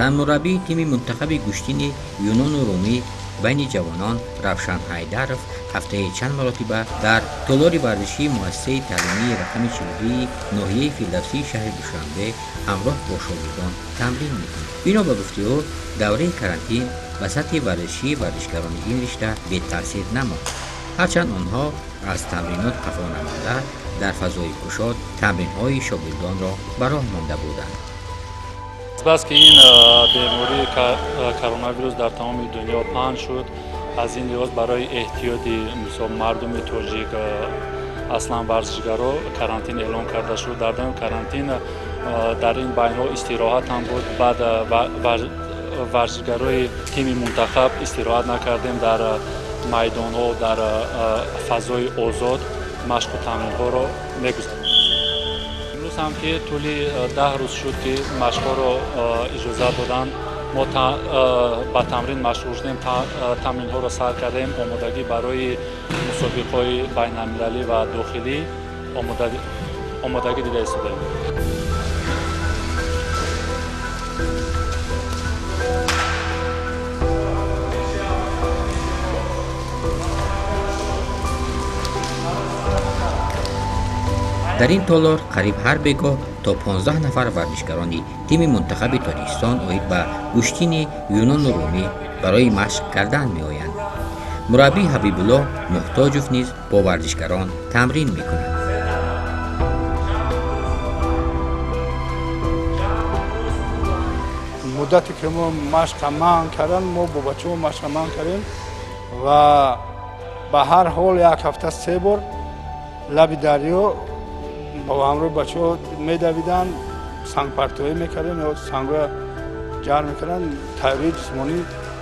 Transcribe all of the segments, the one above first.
Сармураббии тими мунтахаби гӯштини юнону румӣ байни ҷавонон Равшан Ҳайдаров ҳафтаи чанд маротиба дар толори варзишии муассисаи таълимии рақами 42 ноҳияи Фирдавсии шаҳри Душанбе ҳамроҳ бо шогирдон тамрин мекунад. Бино ба гуфти ӯ, давраи карантин ба сатҳи варзишии варзишгарони ин ришта бетаъсир намонд. Ҳарчанд онҳо аз тамринот қафо намонда, дар фазои кушод тамринҳои шогирдонро ба роҳ монда буданд. Бас ки ин бемории коронавирус дар тамоми дунё паҳн шуд, аз ин лиҳоз барои эҳтиёти мисол мардуми тоҷик, аслан варзишгаро карантин эълон карда шуд. Дар давоми карантин дар ин байнҳо истироҳат ҳам буд. Баъд варзишгарои тими мунтахаб истироҳат накардем, дар майдонҳо, дар фазои озод машқу тамринҳоро мегузаронем. Имрӯз ҳам ки тӯли 10 рӯз шуд ки машқҳоро иҷозат доданд, мо ба тамрин машғул шудем, тамринҳоро сар кардем. Омодагӣ барои мусобиқаҳои байналмилалӣ ва дохилӣ омодагӣ дида истодаем. Дар ин толор қариб ҳар бегоҳ то 15 нафар варзишгарони тими мунтахаби Тоҷикистон оид ба гӯштини юнону румӣ барои машқ кардан меоянд. Мураббӣ Ҳабибуллоҳ Муҳтоҷов низ бо варзишгарон тамрин мекунад. Муддате ки мо машқа манъ кардан, мо бо бачаҳо машқа манъ кардем ва ба ҳар ҳол як ҳафта 3 бор лаби дарё бо ҳамроҳи бачаҳо медавиданд, сангпартоӣ мекардем ё сангҳоя ҷарм мекарданд, тайёрии ҷисмонӣ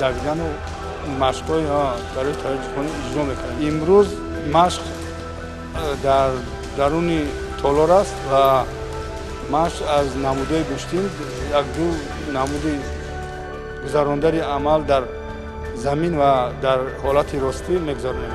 давидану машқҳои барои тайёрии ҷисмонӣ иҷро мекардем. Имрӯз машқ дар даруни толор аст ва машқ аз намудҳои гӯштин як-ду намуди гузарондани амал дар замин ва дар ҳолати ростӣ мегузаронем.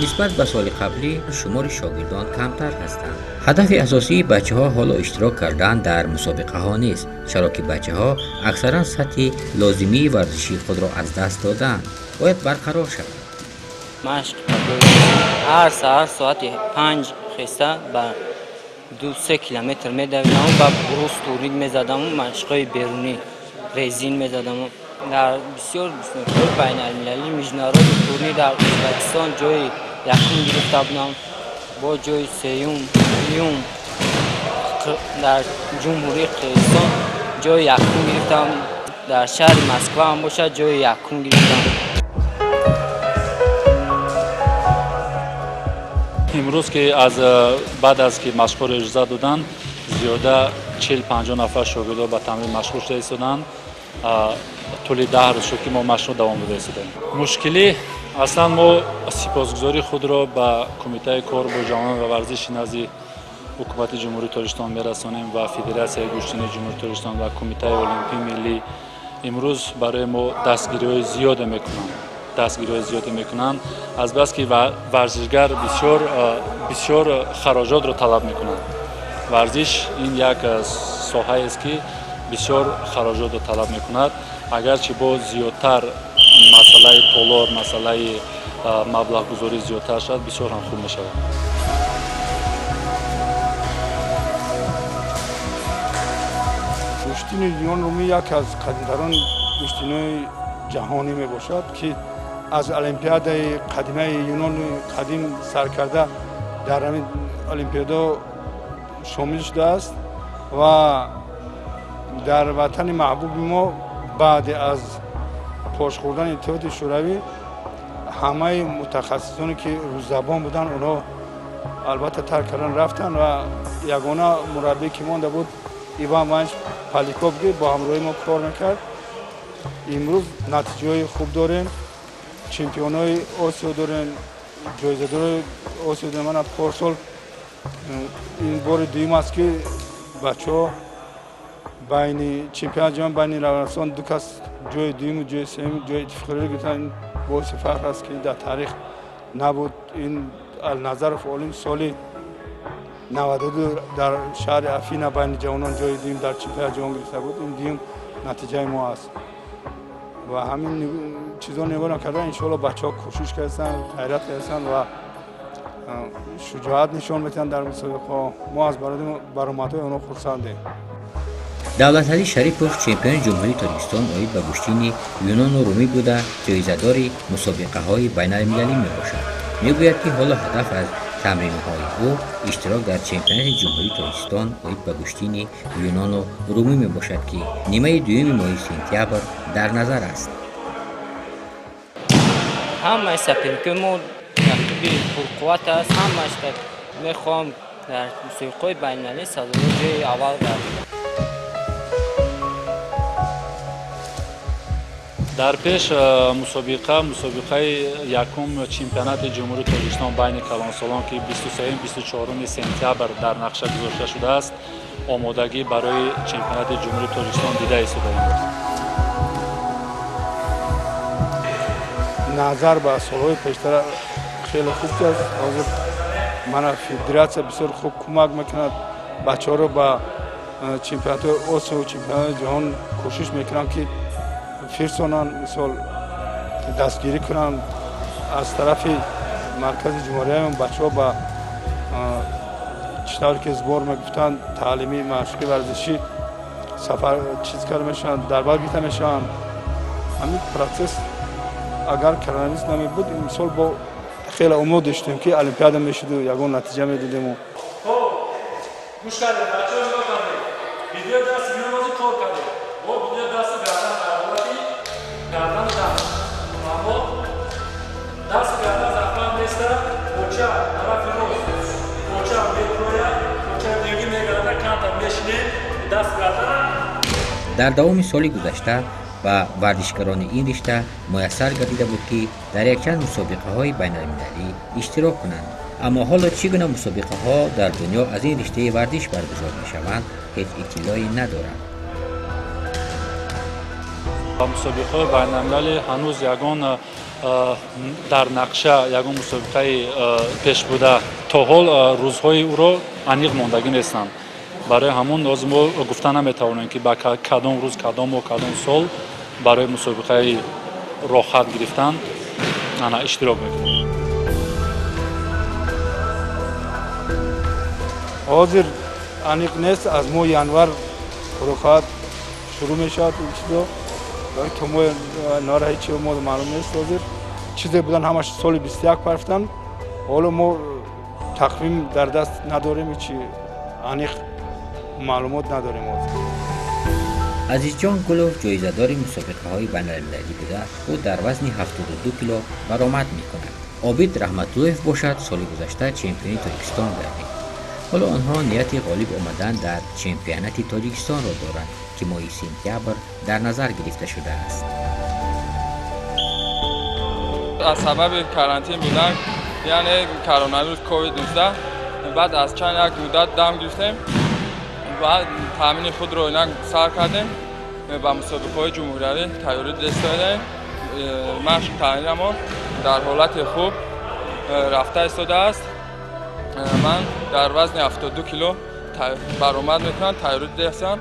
Нисбат ба соли қаблӣ шумори шогирдон камтар ҳастанд. Ҳадафи асосии бачаҳо ҳоло иштирок кардан дар мусобиқаҳо нест, чаро ки бачаҳо аксаран сатҳи лозимии варзишии худро аз даст додаанд. Бояд барқарор шаванд. Машқ ҳар саҳар соати 5 хеста ба 2-3 километр медавидам, ба рӯз турник мезадаму машқҳои берунӣ резин мезадаму. Дар бисёр мусобиқаҳои байналмилалӣ, международный турнир дар Ӯзбекистон ҷои якум гирифта будам, бо ҷои сеюм, дуюм дар Ҷумҳурии Қирғизистон ҷои якум гирифтам, дар шаҳри Москва ҳам бошад ҷои якум гирифтам. Имрӯз ки аз баъд аз ки машқҳоро иҷозат доданд, зиёда 40-50 нафар шогирдо ба тамрин машғул шуда истоданд. Тӯли 10 рӯз шуд ки мо машқро давом дода истодаем. Мушкилӣ аслан мо сипосгузории худро ба Кумитаи кор бо ҷавонон ва варзиши назди Ҳукумати Ҷумҳурии Тоҷикистон мерасонем ва Федератсияи гӯштинии Ҷумҳурии Тоҷикистон ва Кумитаи Олимпии миллӣ имрӯз барои мо дастгириҳои зиёде мекунанд. Дастгириҳои зиёде мекунанд, азбаски варзишгар бисёр хароҷотро талаб мекунанд. Варзиш ин як соҳаест ки бисёр хароҷотро талаб мекунад. Агарчи бо зиёдтар масъалаи толор, масъалаи маблағгузорӣ зиёдтар шавад, бисёр ҳам хуб мешавад. Гӯштини юнон румӣ яке аз қадимтарон гӯштинои ҷаҳонӣ мебошад, ки аз олимпиадаи қадимаи юнони қадим сар карда дар ҳамин олимпиада шомил шудааст ва дар ватани маҳбуби мо баъди аз пош хӯрдани Иттиҳоди Шӯравӣ ҳамаи мутахассисоне ки рӯззабон буданд, онҳо албатта тарк кардан рафтанд ва ягона мураббие ки монда буд Иван Иванович Поляков, ки бо ҳамроҳи мо кор мекард. Имрӯз натиҷаҳои хуб дорем, чемпионҳои Осиё дорем, ҷоизадорои Осиё дорем. Мана порсол ин бори дуюм аст ки бачаҳо байни чемпионати ҷаҳон байни равансон 2 кас ҷои дуюму ҷои сеюм ҷои ифтихориро гирифтанд. Боиси фахр аст, ки дар таърих набуд. Ин Алназаров Олим соли 92 дар шаҳри Афина байни ҷавонон ҷои дуюм дар чемпионати ҷаҳон гирифта буд. Ин дуюм натиҷаи мо аст ва ҳамин чизо нигоҳ карда, иншоалло, бачаҳо кӯшиш карданд, ғайрат карданд ва шуҷоат нишон медиҳанд дар мусобиқаҳо. Мо аз баромадҳои онҳо хурсандем. Давлаталӣ Шарипов чемпиони Ҷумҳурии Тоҷикистон оид ба гӯштини юнону румӣ буда, ҷоизадори мусобиқаҳои байналмилалӣ мебошад. Мегӯяд, ки ҳоло ҳадаф аз тамринҳои ӯ иштирок дар чемпионати Ҷумҳурии Тоҷикистон оид ба гӯштини юнону румӣ мебошад, ки нимаи дуюми моҳи сентябр дар назар аст. Ҳамаи соперникои мо рақиби пурқувват аст. Ҳамааш мехоҳам дар мусобиқаҳои байналмилалӣ сазовори ҷои аввал гардам. Дар пеш мусобиқаи якум чемпионати Ҷумҳурии Тоҷикистон байни калонсолон, ки 23-24 сентябр дар нақша гузошта шудааст, омодагӣ барои чемпионати Ҷумҳурии Тоҷикистон дида истодаем. Назар ба солҳои пештара хеле хуб аст. Ҳозир мана федератсия бисёр хуб кӯмак мекунад. Бачаҳоро ба чемпионатҳои Осиё, чемпионати ҷаҳон кӯшиш мекунанд, ки фирсонанд, мисол, дастгирӣ кунанд. Аз тарафи маркази ҷумҳуриям бачаҳо ба чӣ тавре ки сбор мегуфтанд, таълимӣ, машқи варзишӣ сафар чиз карда мешаванд, дар бар гирифта мешаванд. Ҳамин процесс агар коронавирус намебуд, мисол, бо хеле умед доштем, ки олимпиада мешуду ягон натиҷа медодему. Гӯш кардем, бачаҳо, нигоҳ кардем, видео даст миёнози кор кардем, бо видео дасти гардан дар ҳолати гардан даст аммо дасти гардан захмат неста, поча тарафи рост, поча метрояд, поча деги мегарда, камтар мешинем даст гардан. Дар давоми соли гузашта ба варзишгарони ин ришта муяссар гардида буд, ки дар якчанд мусобиқаҳои байналмилалӣ иштирок кунанд. Аммо ҳоло чӣ гуна мусобиқаҳо дар дунё аз ин риштаи варзиш баргузор мешаванд, ҳеҷ иттилоъе надоранд. Ба мусобиқаҳои байналмилалӣ ҳанӯз ягон дар нақша ягон мусобиқаи пешбуда то ҳол рӯзҳои ӯро аниқ мондагӣ нестанд. Барои ҳамон ҳозир мо гуфта наметавонем, ки ба кадом рӯз, кадом моҳ, кадом сол барои мусобиқаи роҳхат гирифтан ана иштирок мекунем. Ҳозир аниқ нест. Аз моҳи январ худохоҳад шурӯъ мешавад ин чизо. То моҳи январ ҳеҷ чиз мо маълум нест. Ҳозир чизе будан, ҳамаш соли 21 парафтанд. Ҳоло мо тақвим дар даст надорем, ҳеҷ аниқ маълумот надорем ҳозир. Азизҷон Гулов ҷоизадори мусобиқаҳои байналмилалӣ буда, ӯ дар вазни 72 кило баромад мекунад. Обид Раҳматуллоев бошад, соли гузашта чемпиони Тоҷикистон гардид. Ҳоло онҳо нияти ғолиб омадан дар чемпионати Тоҷикистонро доранд, ки моҳи сентябр дар назар гирифта шудааст. Аз сабаби карантин будан, яъне коронавирус ковид-19, баъд аз чанд як муддат дам гирифтем ва таъмини худро инак сар кардем. Ба мусобиқаҳои ҷумҳуриявӣ тайёрӣ дида. Машқ таъминамон дар ҳолати хуб рафта истодааст. Ман дар вазни 72 кило баромад мекунам, тайёрӣ дидаастам.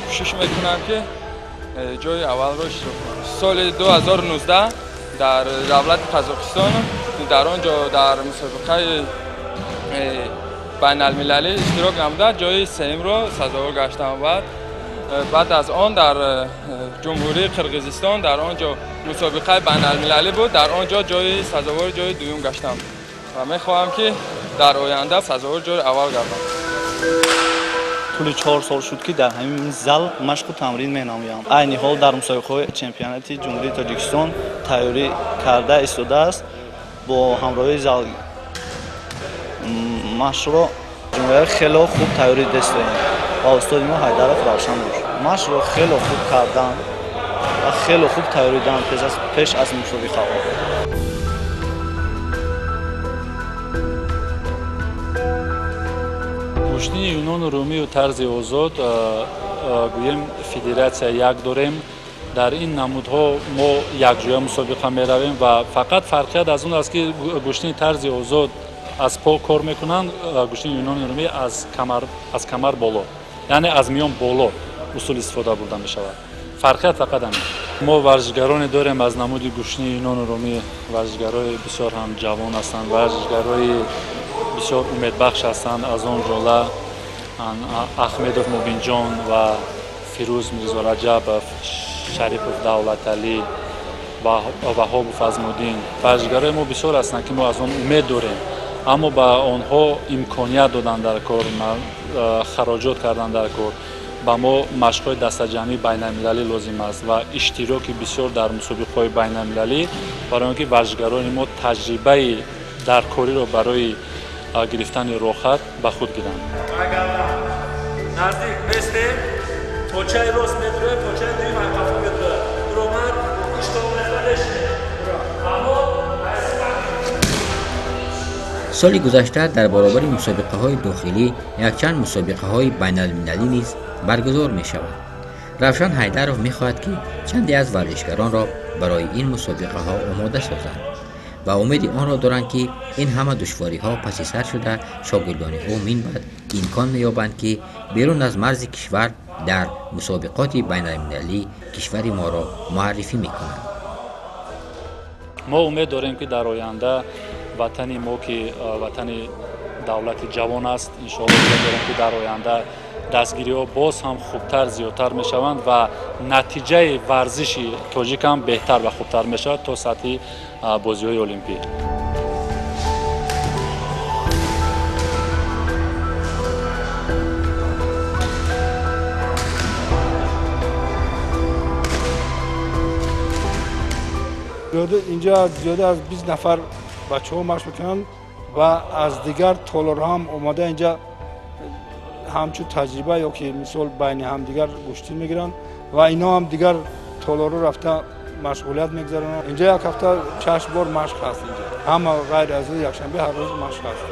Кӯшиш мекунам, ки ҷои аввалро иштирок кунам. Соли 2019 дар давлати Қазоқистон, дар он ҷо дар мусобиқаи байналмилалӣ иштирок намуда, ҷои сеюмро сазовор гаштам. Баъд аз он дар Ҷумҳурии Қирғизистон, дар он ҷо мусобиқаи байналмилалӣ буд, дар он ҷо ҷои сазовори ҷои дуюм гаштам ва мехоҳам, ки дар оянда сазовори ҷои аввал гардам. Тӯли 4 сол шуд, ки дар ҳамин зал машқу тамрин менамоям. Айни ҳол дар мусобиқаҳои чемпионати Ҷумҳурии Тоҷикистон тайёрӣ карда истодааст. Бо ҳамроҳии зал машқро ҷумҳурия хело хуб тайёрӣ дидаистоем ва устоди мо Ҳайдаров Равшан бошад. Машқро хело хуб кардан ва хело хуб тайёридан пеш аз мусобиқаҳо. Дар ин намудҳо мо якҷоя мусобиқа меравем ва фақат фарқият аз он аст, ки гӯштини тарзи озод аз по кор мекунанд, гӯштини юнони румӣ аз камар боло, яъне аз миён боло усул истифода бурда мешавад. Фарқият фақат ҳамин. Мо варзишгароне дорем аз намуди гӯштини юнону румӣ, варзишгарои бисёр ҳам ҷавон ҳастанд, варзишгарои бисёр умедбахш ҳастанд. Аз он ҷумла Ахмедов Мубинҷон ва Фирӯз Мирзораҷабов, Шарипов Давлаталӣ, Ваҳобов Азмуддин. Варзишгарои мо бисёр ҳастанд, ки мо аз он умед дорем, аммо ба онҳо имконият додан дар кор, хароҷот кардан дар кор. Ба мо машқҳои дастаҷамъии байналмилалӣ лозим аст ва иштироки бисёр дар мусобиқаҳои байналмилалӣ, барои он ки варзишгарони мо таҷрибаи даркориро барои гирифтани роҳат ба худ гиранд. Наздик местем, почаи рост медурояд, почаи дуюм қафо медурояд. Дуромад, Соли гузашта дар баробари мусобиқаҳои дохилӣ якчанд мусобиқаҳои байналмилалӣ низ баргузор мешавад. Равшан Ҳайдаров мехоҳад, ки чанде аз варзишгаронро барои ин мусобиқаҳо омода созанд ва умеди онро доранд, ки ин ҳама душвориҳо паси сар шуда, шогирдони ӯ минбаъд имкон меёбанд, ки берун аз марзи кишвар дар мусобиқоти байналмилалӣ кишвари моро муаррифӣ мекунанд. Мо умед дорем, ки дар оянда ватани мо, ки ватани давлати ҷавон аст, иншоалло умед дорем, ки дар оянда дастгириҳо боз ҳам хубтар, зиёдтар мешаванд ва натиҷаи варзиши тоҷик ҳам беҳтар ва хубтар мешавад то сатҳи бозиҳои олимпӣ. Инҷа зиёда аз 20 нафар бачаҳо машқ мекунанд ва аз дигар толорҳо ҳам омода инҷа ҳамчун таҷриба ё ки мисол байни ҳамдигар гӯштин мегиранд ва ино ҳам дигар толорҳо рафта машғулият мегузаронанд. Инҷа як ҳафта 6 бор машқ ҳаст. Инҷа ҳама ғайр аз рӯзи якшанбе ҳар рӯз машқ ҳаст.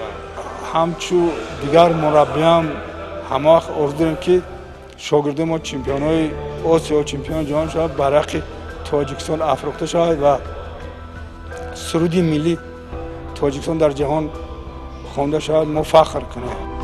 Ҳамчун дигар мураббиам ҳама вақт орзу дорем, ки шогирдои мо чемпионҳои Осиё, чемпиони ҷаҳон шавад, барақи Тоҷикистон афрӯхта шавад ва суруди миллӣ Тоҷикистон дар ҷаҳон хонда шавад, мо фахр кунем.